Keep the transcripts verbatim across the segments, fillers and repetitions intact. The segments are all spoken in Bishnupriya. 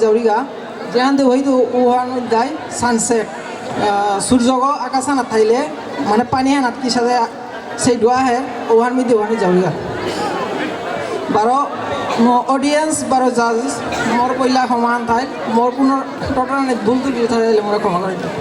দৌড়িগা, যেহান দে হইতো ওহান দাই sunset, আহ, সূর্যগ আকাশ আনাত থাইলে, মানে পানি আনাত কি সাথে সেই ডুয়া হে, ওহান মিদি ওহান যাওয়া। বারো, ম-, audience, বারো judge, মোর পইলা সমান থাই, মোর কোনো টোটাল ভুল ত্রুটি থাইলে মোরে ক্ষমা করে দিও।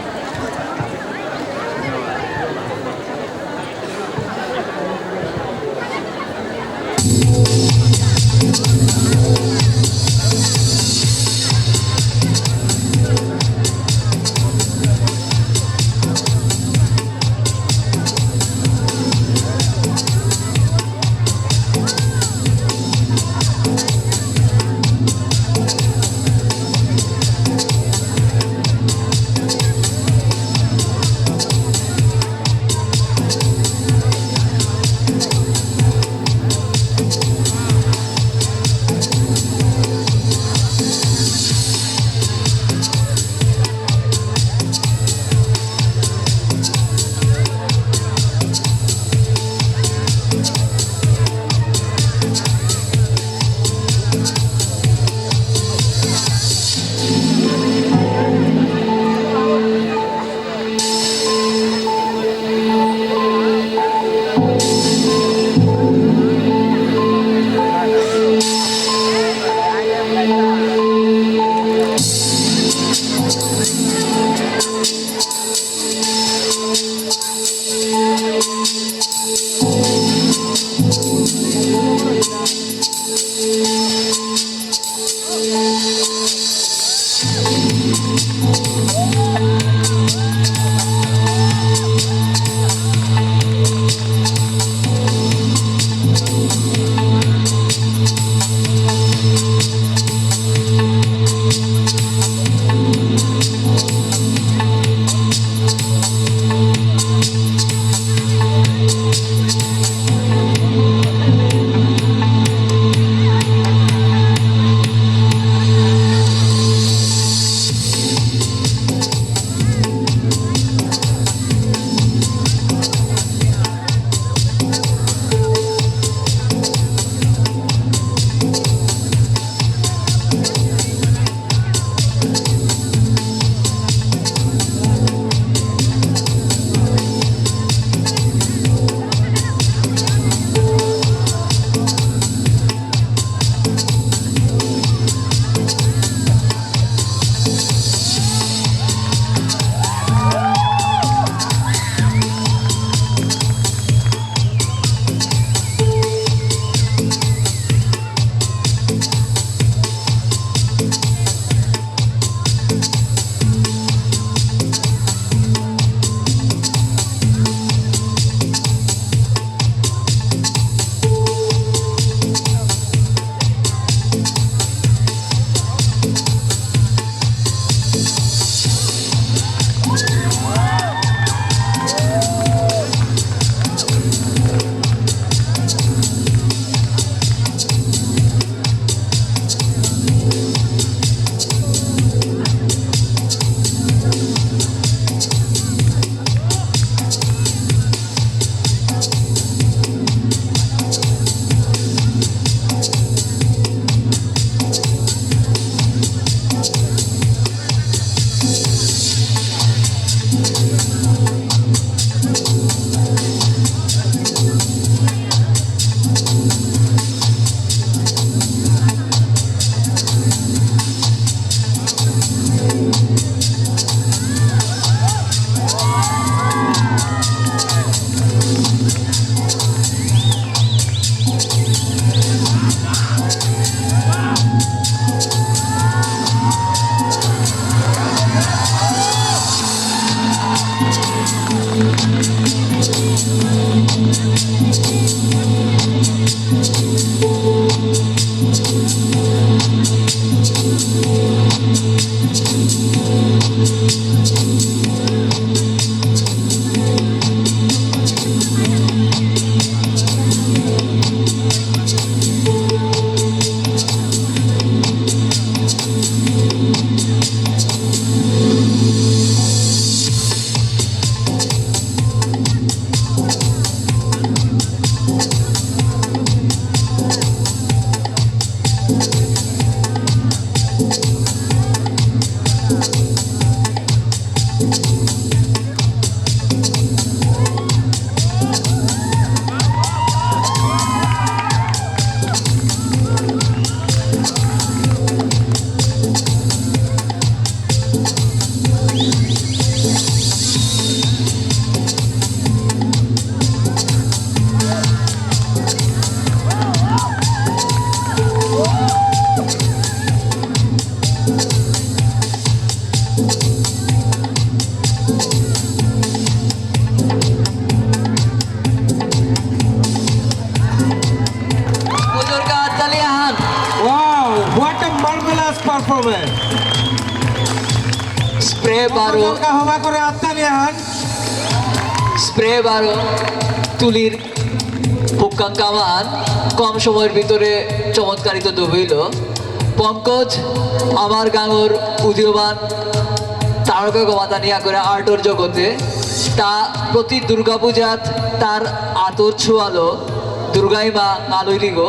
স্প্রে বারো। হবা করে আত্মা নিয়ে আন। স্প্রে বারো তুলির পুক্কাঙ্কামান কম সময়র ভিতরে চমৎকারিত দবইল। পঙ্কজ আমার গাঙর উদীয়মান তারকা গমাতানি আগরে আর্টর জগতে। তা প্রতি দুর্গাপূজাত তার আতর ছুয়ালো দুর্গাই মা নালইলিগো।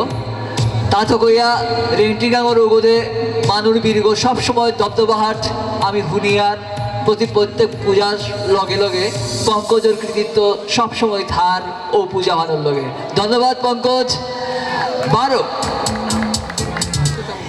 তা তো কইয়া রেংটি গাঙর উগদে মানুর বীরগো সবসময় দবদবাহাট আমি হুনিয়ার প্রতি প্রত্যেক পূজার লগে লগে পঙ্কজর কৃতিত্ব সবসময় থার ও পূজা মানুর লগে। ধন্যবাদ পঙ্কজ। বারো।